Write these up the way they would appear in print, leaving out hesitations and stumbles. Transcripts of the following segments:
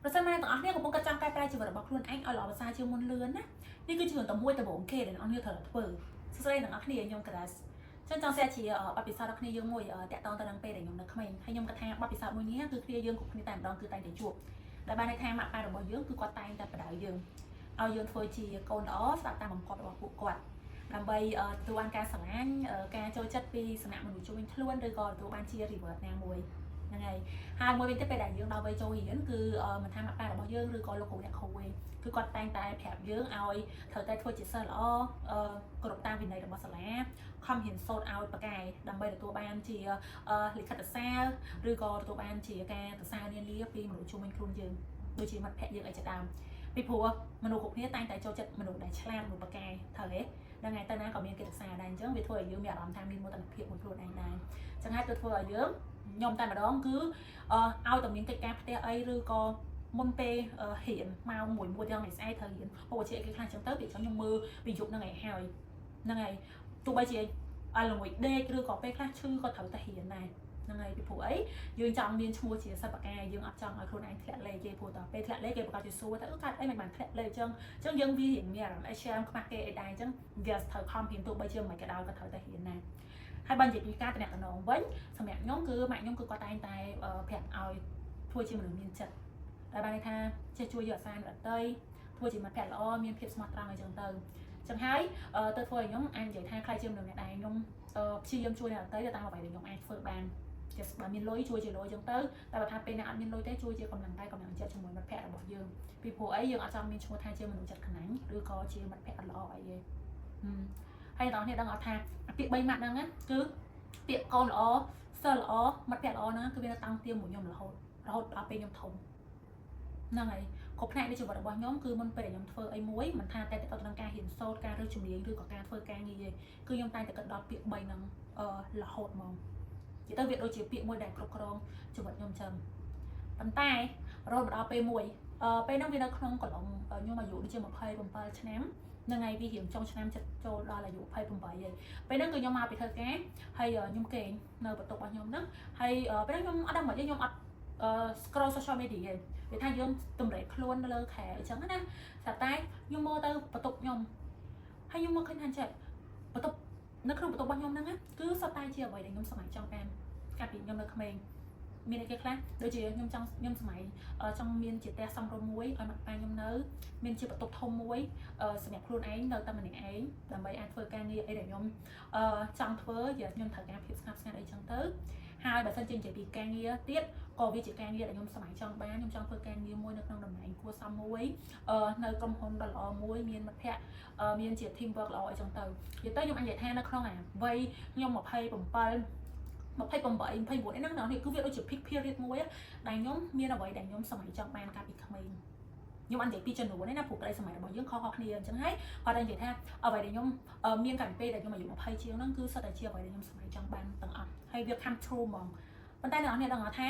ប្រសិនបើអ្នកទាំងអស់គ្នាកំពុងគិតចង់កែប្រែជីវិតរបស់ខ្លួនឯងឲ្យល្អប្រសើរជាងមុនលឿនណានេះគឺជារឿងតែមួយដំបូងគេដែលអ្នកនរគ្នាត្រូវតែធ្វើសួស្តីអ្នកនរគ្នាខ្ញុំក្រាសចឹងចង់ share ជាបទពិសោធន៍ដល់គ្នាយើងមួយតាក់ទងទៅនឹងពេលដែលខ្ញុំនៅក្មេងហើយខ្ញុំគិតថាបទពិសោធន៍មួយនេះគឺគ្នាយើងគ្រប់គ្នាតែម្ដងគឺតែងតែជួបដែលបានន័យថាម៉ាក់ប៉ារបស់យើងគឺគាត់តែងតែបដៅយើងឲ្យយើងធ្វើជាកូនល្អស្ដាប់តាមបង្គាប់របស់ពួកគាត់ដើម្បីទទួលបានការស្រឡាញ់ការចូលចិត្តពីសំណាក់មនុស្សជុំវិញខ្លួនឬក៏ទទួលបានជា reward ណាមួយហ្នឹងហើយហើយមួយវិញទៀតពេលដែលយើងដល់វ័យចូលរៀនគឺមិនថាម៉ាក់ប៉ារបស់យើងឬក៏លោកគ្រូអ្នកគ្រូឯងគឺគាត់តែងតែប្រាប់យើងឲ្យត្រូវតែធ្វើជាសិស្សល្អគ្រប់តាមវិន័យរបស់សាលាខំរៀនសូត្រឲ្យពូកែដើម្បីទទួលបានជាលិខិតសរសើរឬក៏ទទួលបានជាការសរសើរនានាពីមនុស្សជុំវិញខ្លួនយើងដូចជាមិត្តភក្តិយើងអីជាដើមពីព្រោះមនុស្សគ្រប់គ្នាតែងតែចូលចិត្តមនុស្សដែលឆ្លាតមនុស្សពូកែត្រូវទេដល់ថ្ងៃទៅណាក៏មានកិត្តិសរដែរអញ្ចឹងវាធ្វើឲ្យយើងមានអារម្មណ៍ថាមានមោទនភាពមួយខ្លួនឯងដែរអញ្ចឹងហើយទៅធ្វើឲ្យយើងខ្ញុំតែម្ដងគឺឲ្យតែមានកិច្ចការផ្ទះអីឬក៏មុនពេលរៀនម៉ោងមួយមួយយ៉ាងថ្ងៃស្អែកត្រូវរៀនពុកវិជ្ជាគេខ្លះអញ្ចឹងទៅពីអញ្ចឹងខ្ញុំមើលពីយប់ហ្នឹងឯងហើយហ្នឹងហើយទោះបីជាឲ្យល្ងួយដេកឬក៏ពេលខ្លះឈឺក៏ត្រូវតែរៀនដែរហ្នឹងហើយពីព្រោះអីយើងចង់មានឈ្មោះជាសិស្សពូកែយើងអត់ចង់ឲ្យខ្លួនឯងធ្លាក់លេខទេព្រោះតពេលធ្លាក់លេខគេប្រកាសជាសួរថាអឺកាត់អីមិនបានធ្លាក់លេខអញ្ចឹងអញ្ចឹងយើងវារៀងមានអារម្មណ៍អេសែមខ្មាស់គេអីដែរអញ្ចឹង yes ត្រូវខំរៀនទោះបីជាមួយក៏ដោយក៏ត្រូវតែរៀនដែរហើយបើនិយាយពីការតំណតំណងវិញសម្រាប់ខ្ញុំគឺម៉ាក់ខ្ញុំគឺគាត់តែងតែប្រាប់ឲ្យធ្វើជាមនុស្សមានចិត្តដែលបានន័យថាចេះជួយយកអាសាអ្នកដទៃធ្វើជាមិត្តភក្តិល្អមានភាពស្មោះត្រង់អីចឹងទៅចឹងហើយទៅធ្វើឲ្យខ្ញុំអាចនិយាយថាក្លាយជាមនុស្សម្នាក់ដែលខ្ញុំព្យាយាមជួយអ្នកដទៃទៅតាមអ្វីដែលខ្ញុំអាចធ្វើបានជាបើមានលុយជួយជាលុយចឹងទៅតែបើថាពេលណាអត់មានលុយទេជួយជាកម្លាំងកាយកម្លាំងចិត្តជាមួយមិត្តភក្តិរបស់យើងពីព្រោះអីយើងអត់ចង់មានឈ្មោះថាជាមនុស្សចិត្តខ្នាញ់ឬក៏ជាមិត្តភក្តិអត់ល្អអីទេហើយអ្នកនរគ្នាដឹងអត់ថាពាក្យ3ម៉ាត់ហ្នឹងណាគឺពាក្យកូនល្អសិស្សល្អមិត្តភក្តិល្អហ្នឹងគឺវានៅតាំងទៀងមួយខ្ញុំរហូតរហូតដល់ពេលខ្ញុំធំហ្នឹងហើយគ្រប់ផ្នែកនៃជីវិតរបស់ខ្ញុំគឺមុនពេលដែលខ្ញុំធ្វើអីមួយមិនថាតែទៅនឹងការរៀនសូត្រការរើសជំនាញឬក៏ការធ្វើការងារទេគឺខ្ញុំតែងតែគិតដល់ពាក្យ3ហ្នឹងរហូតហ្មងនិយាយទៅវាដូចជាពាក្យមួយដែលគ្រប់គ្រងជីវិតខ្ញុំចឹងប៉ុន្តែរហូតមកដល់ពេលមួយពេលហ្នឹងវានៅក្នុងកន្លងខ្ញុំអាយុដូចជា27ឆ្នាំហ្នឹងហើយវារៀងចុងឆ្នាំចិត្តចូលដល់អាយុ28ហើយពេលហ្នឹងគឺខ្ញុំមកពីធ្វើការហើយខ្ញុំគេងនៅបន្ទប់របស់ខ្ញុំហ្នឹងហើយពេលហ្នឹងខ្ញុំអត់ដឹងមកខ្ញុំអត់ scroll social media ទេវាថាយើងតម្រេខ្លួននៅលើខែអញ្ចឹងណាស្រាប់តែខ្ញុំមើលទៅបន្ទប់ខ្ញុំហើយខ្ញុំមកឃើញថាចេះបន្ទប់នៅក្នុងបន្ទប់របស់ខ្ញុំហ្នឹងគឺសុទ្ធតែជាអ្វីដែលខ្ញុំសម័យចង់បានកាលពីខ្ញុំនៅក្មេងមានអីគេខ្លះដូចជាខ្ញុំចង់ខ្ញុំសម័យចង់មានជាផ្ទះសមរម្យមួយឲ្យម៉ាក់ប៉ាខ្ញុំនៅមានជាបន្ទប់ធំមួយសម្រាប់ខ្លួនឯងនៅតែម្នាក់ឯងដើម្បីអាចធ្វើការងារអីដែលខ្ញុំចង់ធ្វើខ្ញុំត្រូវការភាពស្ងប់ស្ងាត់អីចឹងទៅហើយបើសិនជានិយាយពីការងារទៀតក៏វាជាការងារដែលខ្ញុំសម័យចង់បានខ្ញុំចង់ធ្វើការងារមួយនៅក្នុងតំណែងគួរសមមួយនៅក្រុមហ៊ុនដ៏ល្អមួយមានមិត្តភ័ក្តិមានជា team work ល្អអីចឹងទៅនិយាយទៅខ្ញុំអាចនិយាយថានៅក្នុងអាវ័យខ្ញុំ27 28 29អីហ្នឹងនេះគឺវាដូចជា peak period មួយដែលខ្ញុំមានអ្វីដែលខ្ញុំសម័យចង់បានកាលពីក្មេងខ្ញុំអត់និយាយពីចំនួនទេណាព្រោះក្តីសម័យរបស់យើងខុសៗគ្នាអញ្ចឹងហើយគាត់តែនិយាយថាអ្វីដែលខ្ញុំមានកាលពីពេលដែលខ្ញុំអាយុ20ជាងហ្នឹងគឺសុទ្ធតែជាអ្វីដែលខ្ញុំសម័យចង់បានទាំងអស់ហើយវា come true ហ្មងប៉ុន្តែអ្នកនរគ្នាដឹងថា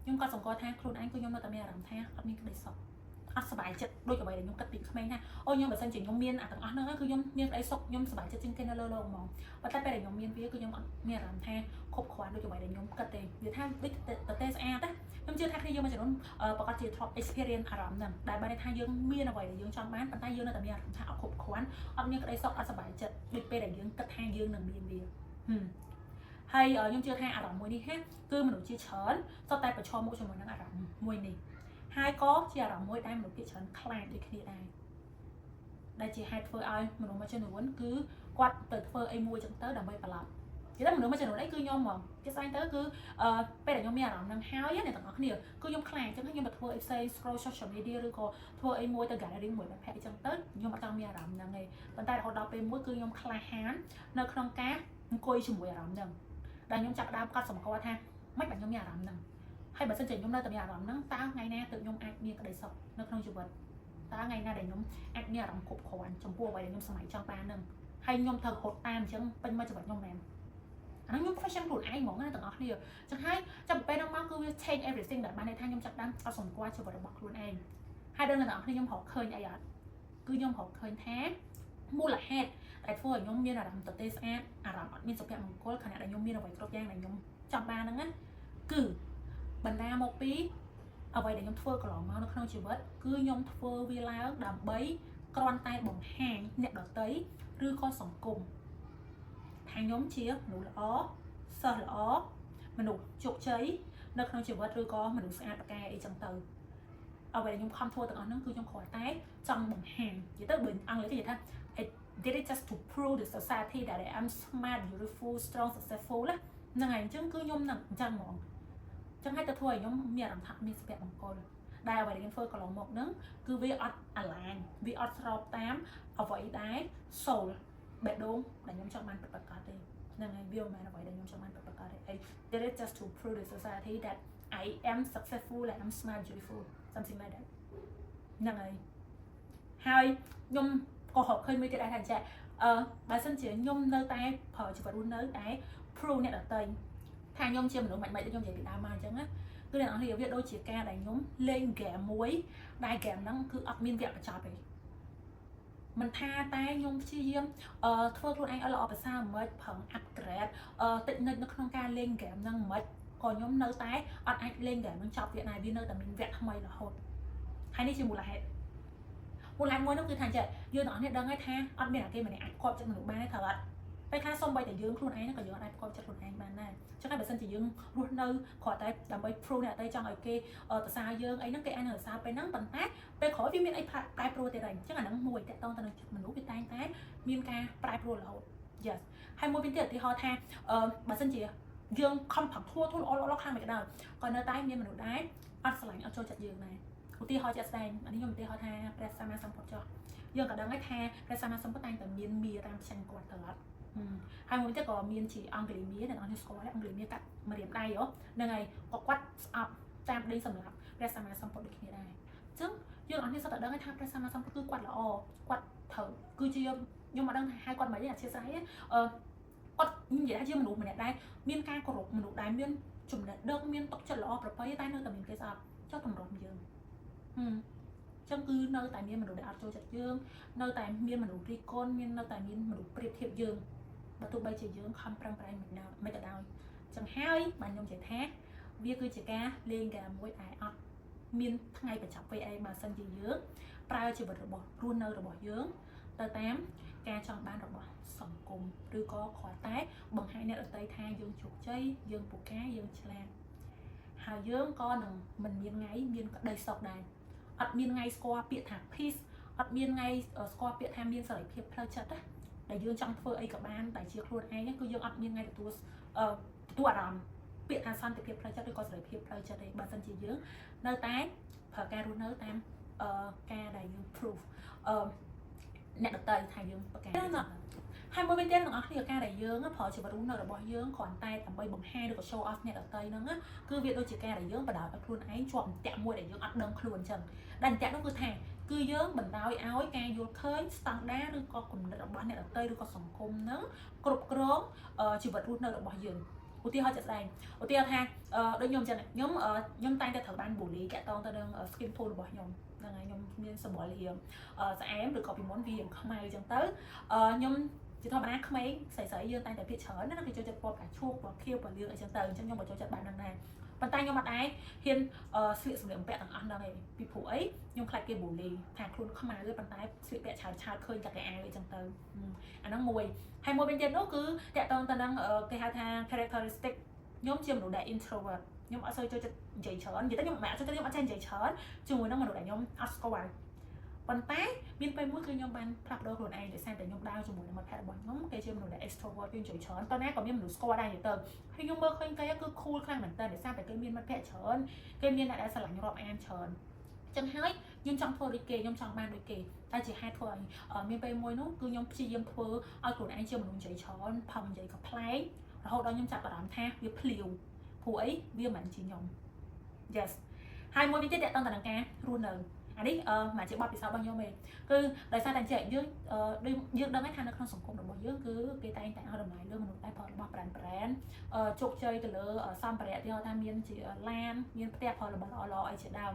ខ្ញុំក៏សង្កត់ថាខ្លួនឯងគឺខ្ញុំនៅតែមានអារម្មណ៍ថាអត់មានក្តីសុខអត់សប្បាយចិត្តដូចអ្វីដែលខ្ញុំគិតពីក្មេងថាអូខ្ញុំបើសិនជាខ្ញុំមានអាទាំងអស់ហ្នឹងគឺខ្ញុំមានក្តីសុខខ្ញុំសប្បាយចិត្តជាងគេនៅលើលោកហ្មងប៉ុន្តែពេលដែលខ្ញុំមានវាគឺខ្ញុំអត់មានអារម្មណ៍ថាគ្រប់គ្រាន់ដូចអ្វីដែលខ្ញុំគិតទេនិយាយថាដូចតទេស្អាតណាខ្ញុំជឿថាគ្នាយើងមួយចំនួនប្រកាសជាធ្លាប់ experience អារម្មណ៍ហ្នឹងដែលបានន័យថាយើងមានអ្វីដែលយើងចង់បានប៉ុន្តែយើងនៅតែមានអារម្មណ៍ថាអត់គ្រប់គ្រាន់អត់មានក្តីសុខអត់សប្បាយចិត្តដូចពេលដែលយើងគិតថាយើងនឹងមានវាហើយខ្ញុំជឿថាអារម្មណ៍មួយនេះហាគឺមនុស្សជាច្រើនសុទ្ធតែប្រឈមមុខជាមួយនឹងអារម្មណ៍មួយនេះហើយក៏ជាអារម្មណ៍មួយដែលមនុស្សភាគច្រើនខ្លាចដូចគ្នាដែរដែលជាហេតុធ្វើឲ្យមនុស្សមួយចំនួនគឺគាត់ទៅធ្វើអីមួយចឹងទៅដើម្បីប្រឡប់និយាយទៅមនុស្សមួយចំនួនអីគឺខ្ញុំហ្មងជាស្ដែងទៅគឺពេលដែលខ្ញុំមានអារម្មណ៍នឹងហើយអ្នកទាំងអស់គ្នាគឺខ្ញុំខ្លាចចឹងខ្ញុំទៅធ្វើអីផ្សេង scroll social media ឬក៏ធ្វើអីមួយទៅ gathering មួយមិត្តភក្តិអីចឹងទៅខ្ញុំអត់ចង់មានអារម្មណ៍ហ្នឹងទេប៉ុន្តែរហូតដល់ពេលមួយគឺខ្ញុំក្លាហាននៅក្នុងការអង្គុយជាមួយអារម្មណ៍ហ្នឹងដែលខ្ញុំចាប់ដើមកត់សម្គាល់ថាមិនបាច់ខ្ញុំមានអារម្មណ៍ហ្នឹងហើយបើសិនជាខ្ញុំនៅតែមានអារម្មណ៍ហ្នឹងតើថ្ងៃណាទើបខ្ញុំអាចមានក្តីសុខនៅក្នុងជីវិតតើថ្ងៃណាដែលខ្ញុំអាចមានអារម្មណ៍គ្រប់គ្រាន់ចំពោះអ្វីដែលខ្ញុំសម័យចង់បានហ្នឹងហើយខ្ញុំត្រូវរត់តាមអញ្ចឹងពេញមួយជីវិតខ្ញុំមែនអាហ្នឹងខ្ញុំ question ខ្លួនឯងហ្មងណាទាំងអស់គ្នាចឹងហើយចាប់ពេលហ្នឹងមកគឺវា change everything ដែលបានន័យថាខ្ញុំចាប់ដើមអត់សម្គាល់ជីវិតរបស់ខ្លួនឯងហើយដល់អ្នកទាំងអស់គ្នាខ្ញុំរកឃើញអីអត់គឺខ្ញុំរកឃើញថាមូលហេតុដែលធ្វើឲ្យខ្ញុំមានអារម្មណ៍ទទេស្អាតអារម្មណ៍អត់មានសុភមង្គលខណៈដែលខ្ញុំមានអ្វីគ្រប់យ៉ាងដែលខ្ញុំចង់បានហ្នឹងណាគឺបណ្ដាមកពី អ្វីដែលខ្ញុំធ្វើកន្លងមកនៅក្នុងជីវិតគឺខ្ញុំធ្វើវាឡើងដើម្បីគ្រាន់តែបង្ហាញអ្នកដទៃឬក៏សង្គមថាខ្ញុំជាមនុស្សល្អសិស្សល្អមនុស្សជោគជ័យនៅក្នុងជីវិតឬក៏មនុស្សស្អាតប្រកែអីចឹងទៅអ្វីដែលខ្ញុំខំធ្វើទាំងអស់ហ្នឹងគឺខ្ញុំគ្រាន់តែចង់បង្ហាញនិយាយទៅបើអង់គ្លេសគេនិយាយថា I did it just to prove the society that I am smart, beautiful, strong, successful ណាហ្នឹងហើយអញ្ចឹងគឺខ្ញុំនឹងអញ្ចឹងហ្មងអញ្ចឹងហើយទៅធ្វើឲ្យខ្ញុំមានអារម្មណ៍ថាមានសុភមង្គលដែលអ្វីដែលខ្ញុំធ្វើកន្លងមកហ្នឹងគឺវាអត់ align វាអត់ស្របតាមអ្វីដែល soul បេះដូងដែលខ្ញុំចង់បានពិតប្រាកដទេហ្នឹងហើយវាមិនមែនអ្វីដែលខ្ញុំចង់បានពិតប្រាកដទេ I did it just to prove the society that I am successful and I'm smart, beautiful, something like that ហ្នឹងហើយហើយខ្ញុំក៏រកឃើញមួយទៀតដែរថាចេះអឺបើសិនជាខ្ញុំនៅតែប្រើជីវិតរស់នៅតែ prove អ្នកដទៃថាខ្ញុំជាមនុស្សមិនមិនដូចខ្ញុំនិយាយពីដើមមកអញ្ចឹងណាគឺអ្នកនរគ្នាវាដូចជាការដែលខ្ញុំលេងហ្គេមមួយដែលហ្គេមហ្នឹងគឺអត់មានវគ្គបញ្ចប់ទេមិនថាតែខ្ញុំព្យាយាមអឺធ្វើខ្លួនឯងឲ្យល្អប្រសើរមិនប្រឹង upgrade អឺ technique នៅក្នុងការលេងហ្គេមហ្នឹងមិនក៏ខ្ញុំនៅតែអត់អាចលេងហ្គេមហ្នឹងចប់វាដែរវានៅតែមានវគ្គថ្មីរហូតហើយនេះជាមូលហេតុមូលហេតុមួយនោះគឺថាចេះយើងទាំងអស់គ្នាដឹងហើយថាអត់មានអាគេម្នាក់អាចគាប់ចិត្តមនុស្សបានទេត្រូវអត់ពេលខ្លះសំបីតែយើងខ្លួនឯងហ្នឹងក៏យើងអាចគាប់ចិត្តខ្លួនឯងបានដែរចឹងហើយបើសិនជាយើងរស់នៅគ្រាន់តែដើម្បី prove អ្នកដទៃចង់ឲ្យគេសរសើរយើងអីហ្នឹងគេអាចនឹងសរសើរពេលហ្នឹងប៉ុន្តែពេលក្រោយវាមានអីប្រែប្រួលទៀតហើយអញ្ចឹងអាហ្នឹងមួយតាក់ទងទៅនឹងចិត្តមនុស្សវាតែងតែមានការប្រែប្រួលរហូត yes ហើយមួយវិញទៀតឧទាហរណ៍ថាអឺបើសិនជាយើងខំប្រឹងធ្វើធ្វើល្អល្អខ្លាំងមិនក៏ដោយក៏នៅតែមានមនុស្សដែរអត់ស្រឡាញ់អត់ចូលចិត្តយើងដែរឧទាហរណ៍ជាក់ស្ដែងអានេះខ្ញុំឧទាហរណ៍ថាព្រះសម្មាសម្ពុទ្ធចុះយើងក៏ដឹងហើយថាព្រះសម្មាសម្ពុទ្ធតែងតែមានមាតាមផ្ចាញ់គាត់ទៅអត់ហើយមួយទៀតក៏មានជាអង្គលីមាអ្នកនរស្គាល់អង្គលីមាកាត់ម្រាមដៃហ៎ហ្នឹងហើយក៏គាត់ស្អប់តាមដេញសម្រាប់ព្រះសម្មាសម្ពុទ្ធដូចគ្នាដែរអញ្ចឹងយើងអត់នេះសុទ្ធតែដឹងថាព្រះសម្មាសម្ពុទ្ធគឺគាត់ល្អគាត់ត្រូវគឺជាខ្ញុំអត់ដឹងថាហៅគាត់មិនទេអធិស្ឋានអឺគាត់និយាយថាជាមនុស្សម្នាក់ដែរមានការគោរពមនុស្សដែរមានចំណេះដឹងមានទឹកចិត្តល្អប្រពៃតែនៅតែមានគេស្អប់ចុះតម្រុំយើងហឹមចឹងគឺនៅតែមានមនុស្សដែលអត់ចូលចិត្តយើងនៅតែមានមនុស្សរិះគន់មាននៅតែមានមនុស្សប្រៀបធៀបយើងបើទោះបីជាយើងខំប្រឹងប្រែងមិនដល់មិនក៏ដោយចឹងហើយបានខ្ញុំនិយាយថាវាគឺជាការលេងហ្គេមមួយដែលអត់មានថ្ងៃបញ្ចប់ពេលអីបើសិនជាយើងប្រើជីវិតរបស់រស់នៅរបស់យើងទៅតាមការចង់បានរបស់សង្គមឬក៏គ្រាន់តែបង្ហាញអ្នកដទៃថាយើងជោគជ័យយើងពូកែយើងឆ្លាតហើយយើងក៏នឹងមិនមានថ្ងៃមានក្តីសុខដែរអត់មានថ្ងៃស្គាល់ពាក្យថា peace អត់មានថ្ងៃស្គាល់ពាក្យថាមានសេរីភាពផ្លូវចិត្តណាដែលយើងចង់ធ្វើអីក៏បានតែជាខ្លួនឯងគឺយើងអត់មានថ្ងៃទទួលអឺទទួលអារម្មណ៍ពាក្យថាសន្តិភាពផ្លូវចិត្តឬក៏សេរីភាពផ្លូវចិត្តទេបើសិនជាយើងនៅតែប្រើការរស់នៅតាមអឺការដែលយើង proof អឺអ្នកដទៃថាយើងប្រកែកហើយមួយវិញទៀតទាំងអស់គ្នាការដែលយើងប្រើជីវិតរស់នៅរបស់យើងគ្រាន់តែដើម្បីបង្ហាញឬក៏ show off អ្នកដទៃហ្នឹងគឺវាដូចជាការដែលយើងបណ្ដោយឲ្យខ្លួនឯងជាប់អន្ទាក់មួយដែលយើងអត់ដឹងខ្លួនអញ្ចឹងដែលអន្ទាក់នោះគឺថាគឺយើងបណ្ដោយឲ្យការយល់ឃើញស្តង់ដារឬក៏គំនិតរបស់អ្នកដទៃឬក៏សង្គមហ្នឹងគ្រប់គ្រងជីវិតរស់នៅរបស់យើងឧទាហរណ៍ជាក់ស្ដែងឧទាហរណ៍ថាដូចខ្ញុំអញ្ចឹងខ្ញុំខ្ញុំតែងតែត្រូវបាន bully តាក់ទងទៅនឹង skin tone របស់ខ្ញុំហ្នឹងហើយខ្ញុំមានសម្បុររៀងស្អែមឬក៏ពីមុនវារៀងខ្មៅអញ្ចឹងទៅខ្ញុំជាធម្មតាក្មេងស្រីស្រីយើងតែងតែភាគច្រើនណាគេចូលចិត្តពណ៌ផ្កាឈូកពណ៌ខៀវពណ៌លឿងអីចឹងទៅអញ្ចឹងខ្ញុំក៏ចូលចិត្តបែបហ្នឹងដែរប៉ុន្តែខ្ញុំអត់ដែរហ៊ានស្លៀកសម្លៀកបំពាក់ទាំងអស់ហ្នឹងឯងពីព្រោះអីខ្ញុំខ្លាចគេ bully ថាខ្លួនខ្មៅទេប៉ុន្តែស្លៀកពាក់ឆើតឆើតឃើញតែគេអាវអីចឹងទៅអាហ្នឹងមួយហើយមួយវិញទៀតនោះគឺតាក់ទងទៅនឹងគេហៅថា characteristic ខ្ញុំជាមនុស្សដែល introvert ខ្ញុំអត់សូវចូលចិត្តនិយាយច្រើននិយាយទៅខ្ញុំមិនអត់ចូលចិត្តខ្ញុំអត់ចេះនិយាយច្រើនជាមួយនឹងមនុស្សដែលខ្ញុំអត់ស្គាល់ប៉ុន្តែមានពេលមួយគឺខ្ញុំបានផ្លាស់ប្ដូរខ្លួនឯងដោយសារតែខ្ញុំដើរជាមួយនឹងមិត្តភក្តិរបស់ខ្ញុំគេជាមនុស្សដែល extrovert គេនិយាយច្រើនតោះណាក៏មានមនុស្សស្គាល់ដែរនិយាយទៅហើយខ្ញុំមើលឃើញគេគឺ cool ខ្លាំងមែនតើដោយសារតែគេមានមិត្តភក្តិច្រើនគេមានអ្នកដែលស្រឡាញ់រាប់អានច្រើនចឹងហើយខ្ញុំចង់ធ្វើដូចគេខ្ញុំចង់បានដូចគេតែជាហេតុធ្វើឲ្យមានពេលមួយនោះគឺខ្ញុំព្យាយាមធ្វើឲ្យខ្លួនឯងជាមនុស្សនិយាយច្រើនផឹងនិយាយក៏ប្លែករហូតដល់ខ្ញុំចាប់អារម្មណ៍ថាវាភ្លាវព្រោះអីវាមិនមែនជាខ្ញុំ yes ហើយមួយវិញទៀតតើតើនឹងការរស់នៅអានេះអឺមិនជាបទពិសោធន៍របស់ខ្ញុំទេគឺដោយសារតែចេះយើងដូចយើងដឹងថានៅក្នុងសង្គមរបស់យើងគឺគេតែងតែឲ្យតម្លៃលើមនុស្សតែផលរបស់ brand brand ជោគជ័យទៅលើសម្ភារៈទីថាមានជាឡានមានផ្ទះផលរបស់ល្អល្អអីជាដើម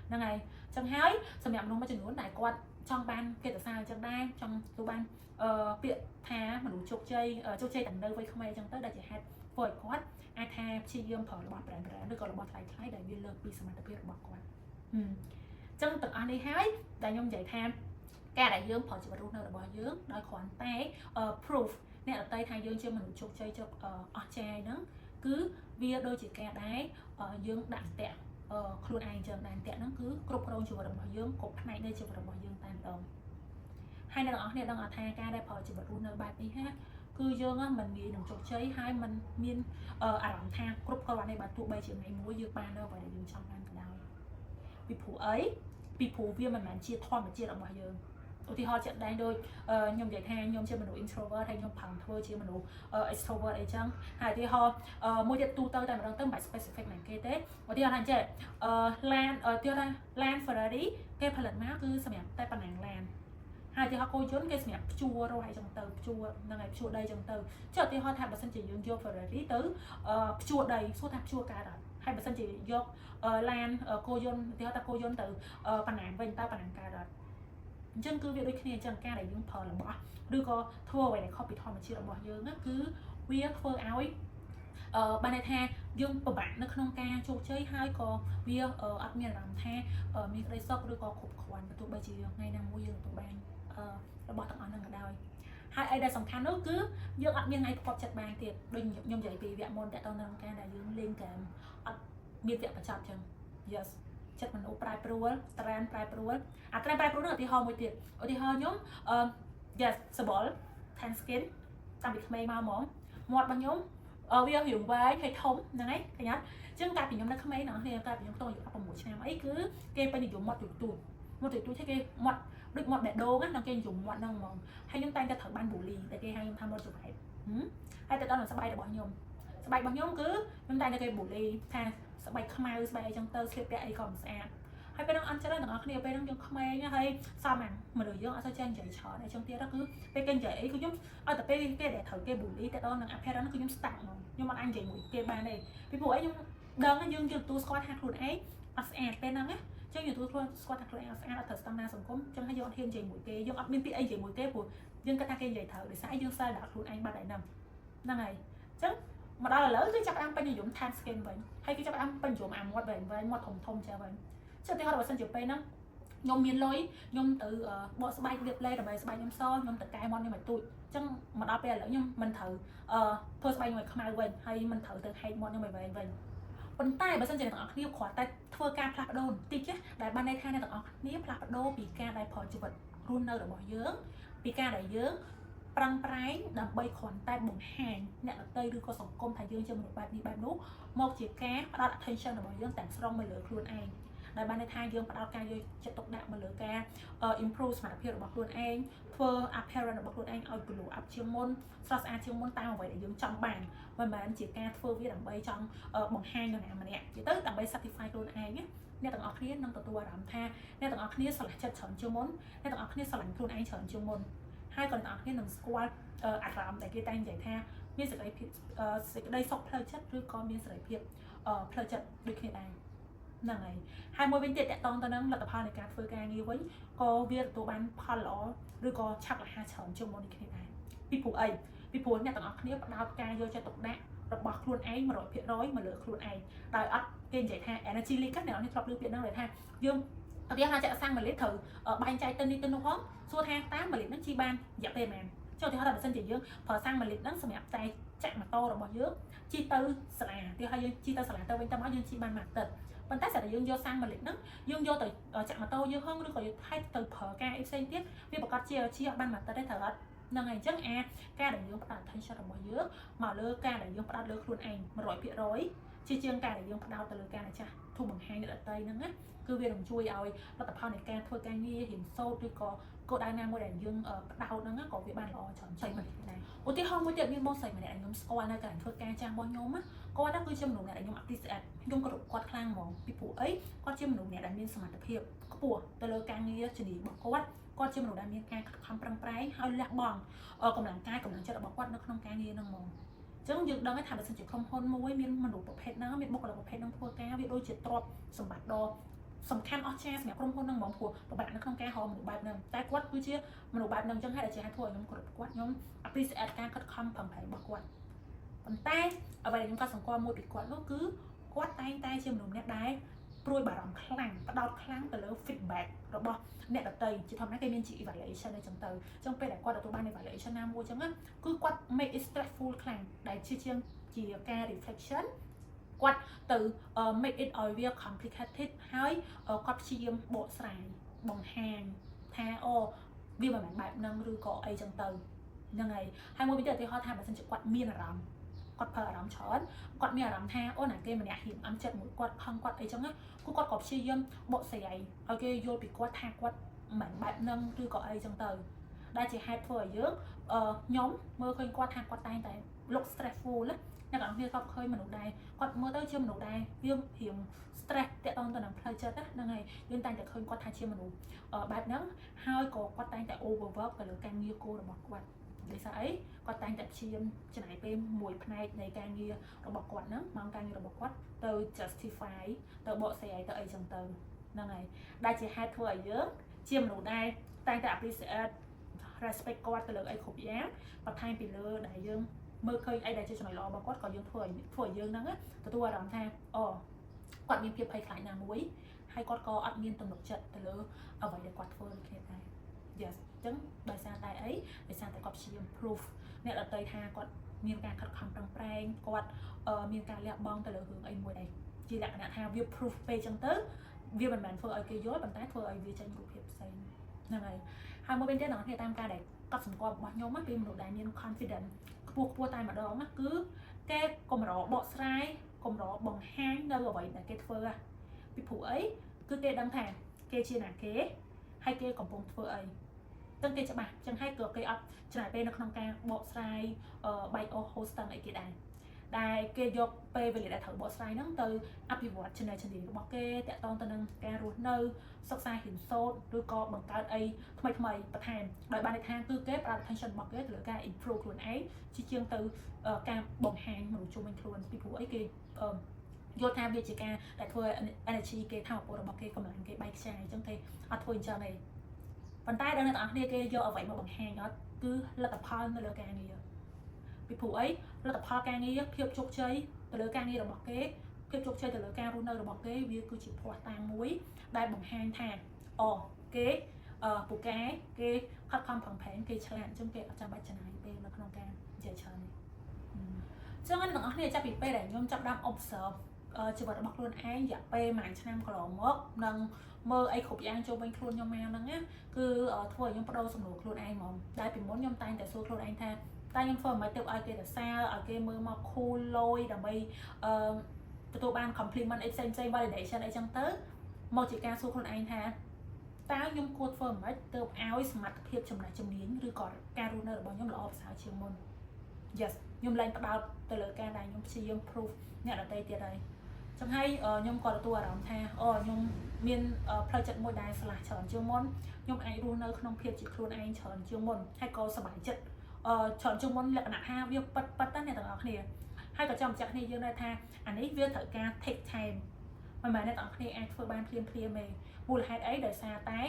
ហ្នឹងហើយចឹងហើយសម្រាប់មនុស្សមួយចំនួនដែលគាត់ចង់បានកិត្តិសរអញ្ចឹងដែរចង់ទទួលបានអឺពាក្យថាមនុស្សជោគជ័យជោគជ័យតាំងនៅវ័យក្មេងអញ្ចឹងទៅដែលជាហេតុធ្វើ ធ្វើឲ្យគាត់អាចថាព្យាយាមប្រើរបស់ brand brand ឬក៏របស់ថ្លៃថ្លៃដែលវាលើសពីសមត្ថភាពរបស់គាត់ហឹមចឹងទាំងអស់នេះហើយដែលខ្ញុំនិយាយថាការដែលយើងប្រើជីវិតរស់នៅរបស់យើងដោយគ្រាន់តែ proof អ្នកដទៃថាយើងជាមនុស្សជោគជ័យជោគអស្ចារ្យហ្នឹងគឺវាដូចជាការដែរយើងដាក់តាក់ខ្លួនឯងចឹងដែរតាក់ហ្នឹងគឺគ្រប់គ្រងជីវិតរបស់យើងគ្រប់ផ្នែកនៃជីវិតរបស់យើងតែម្ដងហើយអ្នកទាំងអស់គ្នាដឹងអត់ថាការដែលប្រើជីវិតរស់នៅបែបនេះហាគឺយើងមិនងាយនឹងជោគជ័យហើយមិនមានអារម្មណ៍ថាគ្រប់គ្រាន់ទេបើទោះបីជាថ្ងៃមួយយើងបាននៅអ្វីដែលយើងចង់បានក៏ដោយពីព្រោះអីពីព្រោះវាមិនមែនជាធម្មជាតិរបស់យើងឧទាហរណ៍ជាក់ស្ដែងដូចខ្ញុំនិយាយថាខ្ញុំជាមនុស្ស introvert ហើយខ្ញុំប្រឹងធ្វើជាមនុស្ស extrovert អីចឹងហើយឧទាហរណ៍មួយទៀតទូទៅតែម្ដងទៅមិនបាច់ specific ណាគេទេឧទាហរណ៍ថាចេះឡានឧទាហរណ៍ថាឡាន Ferrari គេផលិតមកគឺសម្រាប់តែប៉ុណ្ណឹងឡានហើយឧទាហរណ៍គោយន្តគេសម្រាប់ភ្ជួររស់អីចឹងទៅភ្ជួរហ្នឹងហើយភ្ជួរដីចឹងទៅចុះឧទាហរណ៍ថាបើសិនជាយើងយក Ferrari ទៅភ្ជួរដីសួរថាភ្ជួរកើតអត់ហើយបើសិនជាយកឡានគោយន្តឧទាហរណ៍ថាគោយន្តទៅប៉ុណ្ណាវិញតើប៉ុណ្ណាកើតអត់អញ្ចឹងគឺវាដូចគ្នាអញ្ចឹងការដែលយើងប្រើរបស់ឬក៏ធ្វើអ្វីដែលខុសពីធម្មជាតិរបស់យើងណាគឺវាធ្វើឲ្យបានន័យថាយើងពិបាកនៅក្នុងការជោគជ័យហើយក៏វាអត់មានអារម្មណ៍ថាមានក្តីសុខឬក៏គ្រប់គ្រាន់បើទោះបីជាថ្ងៃណាមួយយើងទទួលបានរបស់ទាំងអស់ហ្នឹងក៏ដោយហើយអីដែលសំខាន់នោះគឺយើងអត់មានថ្ងៃផ្គប់ចិត្តបានទៀតដូចខ្ញុំនិយាយពីវគ្គមុនតើតើនឹងការដែលយើងលេងហ្គេមអត់មានវគ្គបញ្ចប់ចឹង yes ចិត្តមនុស្សប្រែប្រួល trend ប្រែប្រួលអា trend ប្រែប្រួលនោះឧទាហរណ៍មួយទៀតឧទាហរណ៍ខ្ញុំអឺ yes សបល់ tan skin តាំងពីក្មេងមកហ្មងមាត់របស់ខ្ញុំវារៀងវែងហើយធំហ្នឹងហើយឃើញអត់ចឹងកាលពីខ្ញុំនៅក្មេងហ្នឹងគ្នាកាលពីខ្ញុំតូចអាយុ16ឆ្នាំអីគឺគេពេញនិយមមាត់ទូចទូចមាត់ទូចទូចគេមាត់ដូចមាត់បេះដូងណាគេនិយមមាត់ហ្នឹងហ្មងហើយខ្ញុំតែងតែត្រូវបាន bully តែគេហៅខ្ញុំថាមាត់ច្រវែបហើយទៅដល់ស្បែករបស់ខ្ញុំស្បែករបស់ខ្ញុំគឺខ្ញុំតែងតែគេ bully ថាស្បែកខ្មៅស្បែកអីចឹងទៅស្លៀកពាក់អីក៏មិនស្អាតហើយពេលហ្នឹងអត់ច្រើនទាំងអស់គ្នាពេលហ្នឹងយើងក្មេងហើយសមអាមនុស្សយើងអត់សូវចេះនិយាយច្រើនអីចឹងទៀតគឺពេលគេនិយាយអីគឺខ្ញុំឲ្យតែពេលគេដែលត្រូវគេ bully តែដល់នឹង appearance គឺខ្ញុំ stuck ហ្មងខ្ញុំអត់អាចនិយាយមួយគេបានទេពីព្រោះអីខ្ញុំដឹងយើងយើងទទួលស្គាល់ថាខ្លួនឯងអត់ស្អាតពេលហ្នឹងណាចឹងយើងទទួលស្គាល់ថាខ្លួនឯងអត់ស្អាតអត់ត្រូវស្តង់ដារសង្គមចឹងហើយយើងអត់ហ៊ាននិយាយមួយគេយើងអត់មានពាក្យអីនិយាយមួយគេព្រោះយើងគិតថាគេនិយាយត្រូវដោយសារយើងសើដាក់ខ្លួនឯងបាត់ហើយហ្នឹងហ្នឹងហើយចឹងមកដល់ឥឡូវគឺចាប់ផ្ដើមពេញនិយម tan skin វិញហើយគេចាប់ផ្ដើមពេញនិយមអាមាត់វែងវែងមាត់ធំធំចេះវិញចុះទីហោបើសិនជាពេលហ្នឹងខ្ញុំមានលុយខ្ញុំទៅបកស្បែកលាបឡេដើម្បីស្បែកខ្ញុំសខ្ញុំទៅកែមាត់ខ្ញុំឲ្យទូចអញ្ចឹងមកដល់ពេលឥឡូវខ្ញុំមិនត្រូវអឺធ្វើស្បែកខ្ញុំឲ្យខ្មៅវិញហើយមិនត្រូវទៅហែកមាត់ខ្ញុំឲ្យវែងវិញប៉ុន្តែបើសិនជាអ្នកទាំងអស់គ្នាគ្រាន់តែធ្វើការផ្លាស់ប្ដូរបន្តិចដែលបានន័យថាអ្នកទាំងអស់គ្នាផ្លាស់ប្ដូរពីការដែលប្រើជីវិតរស់នៅរបស់យើងពីការដែលយើងប្រឹងប្រែងដើម្បីគ្រាន់តែបង្ហាញអ្នកដទៃឬក៏សង្គមថាយើងជាមនុស្សបែបនេះបែបនោះមកជាការផ្ដោត attention របស់យើងទាំងស្រុងមកលើខ្លួនឯងដែលបានន័យថាយើងផ្ដោតការយកចិត្តទុកដាក់មកលើការ improve សមត្ថភាពរបស់ខ្លួនឯងធ្វើ appearance របស់ខ្លួនឯងឲ្យ glow up ជាងមុនស្រស់ស្អាតជាងមុនតាមអ្វីដែលយើងចង់បានមិនមែនជាការធ្វើវាដើម្បីចង់បង្ហាញនរណាម្នាក់និយាយទៅដើម្បី satisfy ខ្លួនឯងណាអ្នកទាំងអស់គ្នានឹងទទួលអារម្មណ៍ថាអ្នកទាំងអស់គ្នាស្រឡះចិត្តច្រើនជាងមុនអ្នកទាំងអស់គ្នាស្រឡាញ់ខ្លួនឯងច្រើនជាងមុនហើយក៏អ្នកទាំងអស់គ្នានឹងស្គាល់អារម្មណ៍ដែលគេតែងនិយាយថាមានសេចក្តីភាពសេចក្តីសុខផ្លូវចិត្តឬក៏មានសេរីភាពផ្លូវចិត្តដូចគ្នាដែរហ្នឹងហើយហើយមួយវិញទៀតតកតងទៅនឹងលទ្ធផលនៃការធ្វើការងារវិញក៏វាទទួលបានផលល្អឬក៏ឆាប់រហ័សច្រើនជាងមុននេះគ្នាដែរពីព្រោះអីពីព្រោះអ្នកទាំងអស់គ្នាផ្ដោតការយកចិត្តទុកដាក់របស់ខ្លួនឯង100%មកលើខ្លួនឯងដោយអត់គេនិយាយថា energy leak អ្នកនរនេះធ្លាប់ឮពាក្យហ្នឹងដែលថាយើងឧទាហរណ៍ចាក់សាំង1លីត្រត្រូវបែងចែកទៅនេះទៅនោះផងសួរថាតើ1លីត្រហ្នឹងជីបានរយៈពេលប៉ុន្មានចុះឧទាហរណ៍ថាបើសិនជាយើងប្រើសាំង1លីត្រហ្នឹងសម្រាប់តែចាក់ម៉ូតូរបស់យើងជិះទៅសាលាទីហើយយើងជិះទៅសាលាទៅវិញទៅមកយើងជិះបានមួយអាទិត្យប៉ុន្តែស្រាប់តែយើងយកសាំង1លីត្រហ្នឹងយើងយកទៅចាក់ម៉ូតូយើងហងឬក៏យកថៃទៅប្រើការអីផ្សេងទៀតវាប្រកាសជាជិះអត់បានមួយអាទិត្យទេត្រូវអត់ហ្នឹងហើយអញ្ចឹងអាការដែលយើងផ្ដោត attention របស់យើងមកលើការដែលយើងផ្ដោតលើខ្លួនឯង100%ជាជាងការដែលយើងផ្ដោតទៅលើការដែលចាស់ធូរបង្ហាញអ្នកដទៃហ្នឹងណាគឺវានឹងជួយឲ្យលទ្ធផលនៃការធ្វើការងាររៀនសូត្រឬក៏គោលដៅណាមួយដែលយើងផ្ដោតហ្នឹងក៏វាបានល្អច្រើនជាងដែរឧទាហរណ៍មួយទៀតមានបងស្រីម្នាក់ដែលខ្ញុំស្គាល់នៅកន្លែងធ្វើការចាស់របស់ខ្ញុំណាគាត់ហ្នឹងគឺជាមនុស្សម្នាក់ដែលខ្ញុំ appreciate ខ្ញុំគោរពគាត់ខ្លាំងហ្មងពីព្រោះអីគាត់ជាមនុស្សម្នាក់ដែលមានសមត្ថភាពខ្ពស់ទៅលើការងារជំនាញរបស់គាត់គាត់ជាមនុស្សដែលមានការខិតខំប្រឹងប្រែងហើយលះបង់កម្លាំងកាយកម្លាំងចិត្តរបស់គាត់នៅក្នុងការងារហ្នឹងហ្មងចឹងយើងដឹងថាបើសិនជាក្រុមហ៊ុនមួយមានមនុស្សប្រភេទហ្នឹងមានបុគ្គលិកប្រភេទហ្នឹងធ្វើការវាដូចជាទ្រព្យសម្បត្តិដ៏សំខាន់អស្ចារ្យសម្រាប់ក្រុមហ៊ុនហ្នឹងហ្មងព្រោះពិបាកនៅក្នុងការរកមនុស្សបែបហ្នឹងតែគាត់គឺជាមនុស្សបែបហ្នឹងចឹងហើយដែលជាហេតុធ្វើឲ្យខ្ញុំគោរពគាត់ខ្ញុំ appreciate ការខិតខំប្រឹងប្រែងរបស់គាត់ប ប៉ុន្តែអ្វីដែលខ្ញុំកត់សម្គាល់មួយពីគាត់នោះគឺគាត់តែងតែជាមនុស្សម្នាក់ដែលព្រួយបារម្ភខ្លាំងផ្ដោតខ្លាំងទៅលើ feedback របស់អ្នកដទៃជាធម្មតាគេមានជា evaluation អីចឹងទៅចឹងពេលដែលគាត់ទទួលបាន evaluation ណាមួយចឹងណាគឺគាត់ make it stressful ខ្លាំងដែលជាជាងជាការ reflection គាត់ទៅ make it ឲ្យវា complicated ហើយគាត់ព្យាយាមបកស្រាយបង្ហាញថាអូវាមិនមែនបែបហ្នឹងឬក៏អីចឹងទៅហ្នឹងហើយហើយមួយវិញទៀតឧទាហរណ៍ថាបើសិនជាគាត់មានអារម្មណ៍គាត់ប្រើអារម្មណ៍ច្រើនគាត់មានអារម្មណ៍ថាអូណាគេម្នាក់រៀងអន់ចិត្តមួយគាត់ខឹងគាត់អីចឹងណាគឺគាត់ក៏ព្យាយាមបកស្រាយឲ្យគេយល់ពីគាត់ថាគាត់មិនបែបហ្នឹងឬក៏អីចឹងទៅដែលជាហេតុធ្វើឲ្យយើងអឺខ្ញុំមើលឃើញគាត់ថាគាត់តែងតែ look stressful ណាអ្នកនរគ្នាគាត់ឃើញមនុស្សដែរគាត់មើលទៅជាមនុស្សដែរវារៀង stress តាក់ទងទៅនឹងផ្លូវចិត្តណាហ្នឹងហើយយើងតែងតែឃើញគាត់ថាជាមនុស្សបែបហ្នឹងហើយក៏គាត់តែងតែ overwork ទៅលើការងារគោលរបស់គាត់ដោយសារអីគាត់តែងតែព្យាយាមចំណាយពេលមួយផ្នែកនៃការងាររបស់គាត់ហ្នឹងម៉ោងការងាររបស់គាត់ទៅ justify ទៅបកស្រាយទៅអីចឹងទៅហ្នឹងហើយដែលជាហេតុធ្វើឲ្យយើងជាមនុស្សដែលតែងតែ appreciate respect គាត់ទៅលើអីគ្រប់យ៉ាងបន្ថែមពីលើដែលយើងមើលឃើញអីដែលជាចំណុចល្អរបស់គាត់ក៏យើងធ្វើឲ្យយើងហ្នឹងទទួលអារម្មណ៍ថាអូគាត់មានភាពភ័យខ្លាចណាមួយហើយគាត់ក៏អត់មានទំនុកចិត្តទៅលើអ្វីដែលគាត់ធ្វើដូចគ្នាដែរ Yes អញ្ចឹងដោយសារតែអីដោយសារតែគាត់ព្យាយាម proof អ្នកដទៃថាគាត់មានការខិតខំប្រឹងប្រែងគាត់មានការលះបង់ទៅលើរឿងអីមួយដែរជាលក្ខណៈថាវា proof ពេកអញ្ចឹងទៅវាមិនមែនធ្វើឲ្យគេយល់ប៉ុន្តែធ្វើឲ្យវាចេញរូបភាពផ្សេងហ្នឹងហើយហើយមួយវិញទៀតអ្នកនរគ្នាតាមការដែលកត់សម្គាល់របស់ខ្ញុំពីមនុស្សដែលមាន confidence ខ្ពស់ខ្ពស់តែម្ដងណាគឺគេកម្របកស្រាយកម្របង្ហាញនៅអ្វីដែលគេធ្វើពីព្រោះអីគឺគេដឹងថាគេជាណាគេហើយគេកំពុងធ្វើអីទាំងគេច្បាស់ចឹងហើយក៏គេអត់ចំណាយពេលនៅក្នុងការបកស្រាយបែកអូ hosting អីគេដែរដែលគេយកពេលវេលាដែលត្រូវបកស្រាយហ្នឹងទៅអភិវឌ្ឍចំណេះជំនាញរបស់គេតាក់ទងទៅនឹងការរស់នៅសិក្សារៀនសូត្រឬក៏បង្កើតអីថ្មីថ្មីបន្ថែមដោយបានន័យថាគឺគេផ្ដោត attention របស់គេទៅលើការ improve ខ្លួនឯងជាជាងទៅការបង្ហាញមនុស្សជុំវិញខ្លួនពីព្រោះអីគេយល់ថាវាជាការដែលធ្វើ energy គេថាមពលរបស់គេកម្លាំងគេបែកខ្ចាយអញ្ចឹងគេអត់ធ្វើអញ្ចឹងទេប៉ុន្តែដល់អ្នកទាំងអស់គ្នាគេយកអ្វីមកបង្ហាញអត់គឺលទ្ធផលនៅលើការងារពីព្រោះអីលទ្ធផលការងារភាពជោគជ័យទៅលើការងាររបស់គេភាពជោគជ័យទៅលើការរស់នៅរបស់គេវាគឺជាភស្តុតាងមួយដែលបង្ហាញថាអូគេអឺពូកែគេខិតខំប្រឹងប្រែងគេឆ្លាតអញ្ចឹងគេអត់ចាំបាច់ចំណាយពេលនៅក្នុងការនិយាយច្រើនទេអញ្ចឹងអ្នកទាំងអស់គ្នាចាប់ពីពេលដែលខ្ញុំចាប់ដើម observe ជីវិតរបស់ខ្លួនឯងរយៈពេលមួយឆ្នាំកន្លងមកនិងមើលអីគ្រប់យ៉ាងចូលវិញខ្លួនខ្ញុំមកហ្នឹងណាគឺធ្វើឲ្យខ្ញុំបដូរសំណួរខ្លួនឯងហ្មងដែលពីមុនខ្ញុំតែងតែសួរខ្លួនឯងថាតែខ្ញុំធ្វើមិនទៅឲ្យគេសរសើរឲ្យគេមើលមក cool លយដើម្បីអឺទទួលបាន compliment អីផ្សេងផ្សេង validation អីចឹងទៅមកជាការសួរខ្លួនឯងថាតើខ្ញុំគួរធ្វើម៉េចទើបឲ្យសមត្ថភាពចំណេះជំនាញឬក៏ការរស់នៅរបស់ខ្ញុំល្អប្រសើរជាងមុន Yes ខ្ញុំឡើងផ្ដោតទៅលើការដែលខ្ញុំព្យាយាម proof អ្នកដទៃទៀតហើយចឹងហើយខ្ញុំក៏ទទួលអារម្មណ៍ថាអូខ្ញុំមានផ្លូវចិត្តមួយដែលឆ្លាស់ច្រើនជាងមុនខ្ញុំអាចរស់នៅក្នុងភាពជាខ្លួនឯងច្រើនជាងមុនហើយក៏សប្បាយចិត្តអឺច្រើនជាងមុនលក្ខណៈថាវាប៉ិតប៉ិតណាអ្នកទាំងអស់គ្នាហើយក៏ចាំបញ្ជាក់គ្នាយើងដែរថាអានេះវាត្រូវការ take time មិនមែនអ្នកទាំងអស់គ្នាអាចធ្វើបានភ្លាមភ្លាមទេមូលហេតុអីដោយសារតែ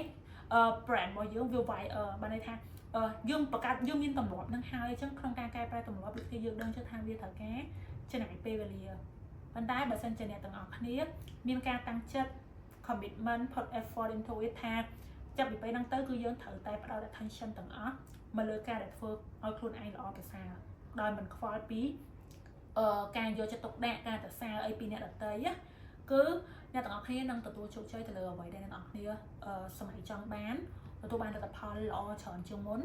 អឺ brand របស់យើងវា wire បានន័យថាយើងបង្កើតយើងមានទម្លាប់នឹងហើយអញ្ចឹងក្នុងការកែប្រែទម្លាប់ដូចគ្នាយើងដឹងជឿថាវាត្រូវការចំណាយពេលវេលាប៉ុន្តែបើសិនជាអ្នកទាំងអស់គ្នាមានការតាំងចិត្ត commitment, put effort into it ថាចាប់ពីពេលហ្នឹងទៅគឺយើងត្រូវតែផ្ដោត attention ទាំងអស់មកលើការដែលធ្វើឲ្យខ្លួនឯងល្អប្រសើរដោយមិនខ្វល់ពីអឺការយកចិត្តទុកដាក់ការសរសើរអីពីអ្នកដទៃណាគឺអ្នកទាំងអស់គ្នានឹងទទួលជោគជ័យទៅលើអ្វីដែលអ្នកទាំងអស់គ្នាសម័យចង់បានទទួលបានលទ្ធផលល្អច្រើនជាងមុន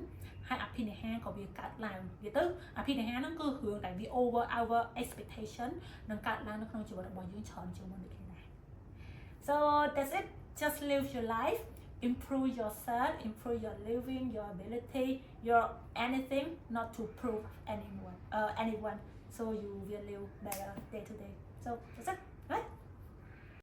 ហើយអភិនិហាក៏វាកើតឡើងនិយាយទៅអភិនិហាហ្នឹងគឺរឿងដែលវា over our expectation នឹងកើតឡើងនៅក្នុងជីវិតរបស់យើងច្រើនជាងមុនដូចគ្នាដែរ So that's it. Just live your life, improve yourself, improve your living, your ability, your anything, not to prove anyone, so you will live better day to day. So that's it.